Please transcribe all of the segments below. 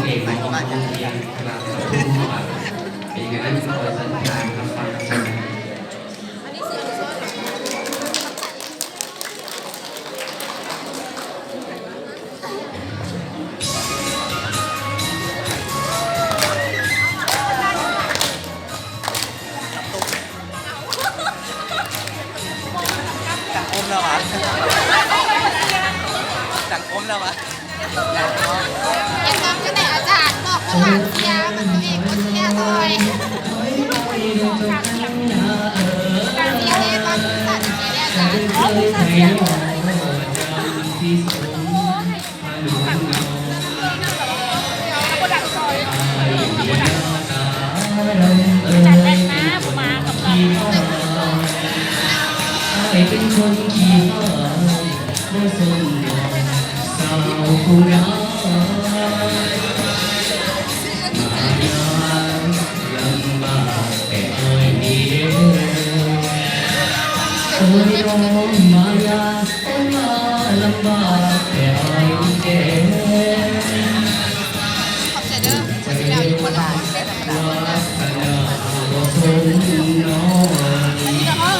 ເພງຂອງໂຮງຮຽນພະລາມປະຖົມມະບານ. ເປັນຫຍັງນັ້ນ ຂໍສັນທານຮັບຟັງ. ສັງຄົມລະວະ ສັງຄົມລະວະ. ອາຈານບອກວ່າເສຍ ມັນເອງກໍເສຍຫຼາຍ. ເສຍເດ້ ວ່າສາດເສຍເດ້ອາຈານ.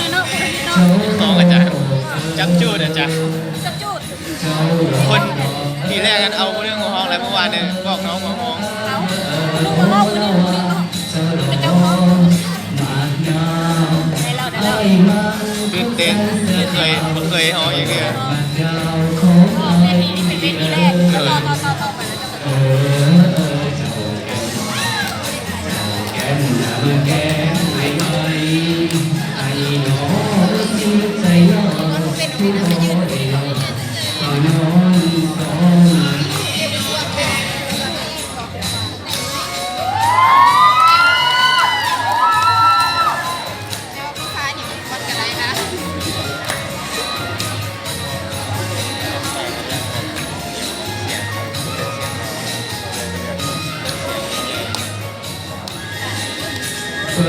ອໍ ຮ້ອງອາຈານ ຈັບຈູດອາຈານ ຈັບຈູດ. ຄົນທີແລກນັ້ນເອົາເລື່ອງຫົວຮ້ອງແລ້ວ ເມື່ອວານນີ້ບອກນ້ອງມາຮ້ອງ. ເອົາ ເປັນເຈົ້າຂອງ ຕື່ນເຕັ້ນ ບໍ່ເຄີຍ ບໍ່ເຄີຍຮ້ອງຈັກເທື່ອ. ເອີ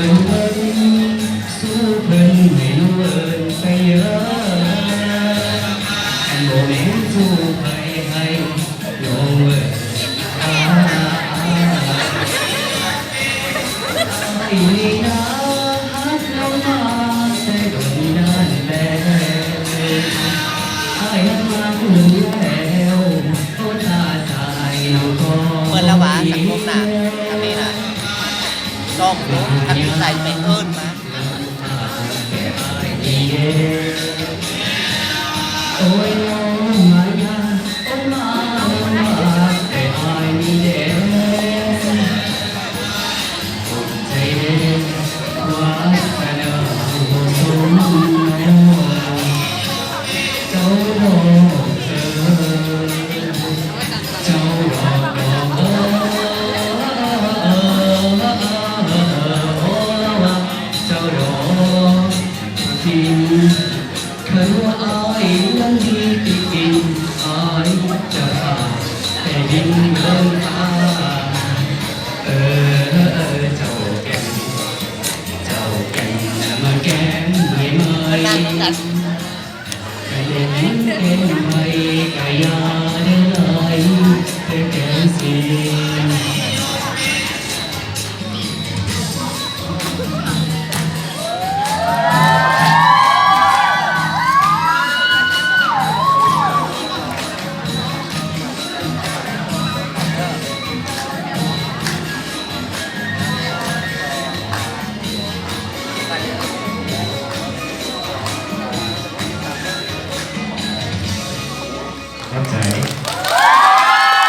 ເປີດລະຫວາ ສັງຄົມນະ ອັນນີ້ນະ ຊອກຢູ່ ຄັນໃສ່ໄປເອີ້ນມາ.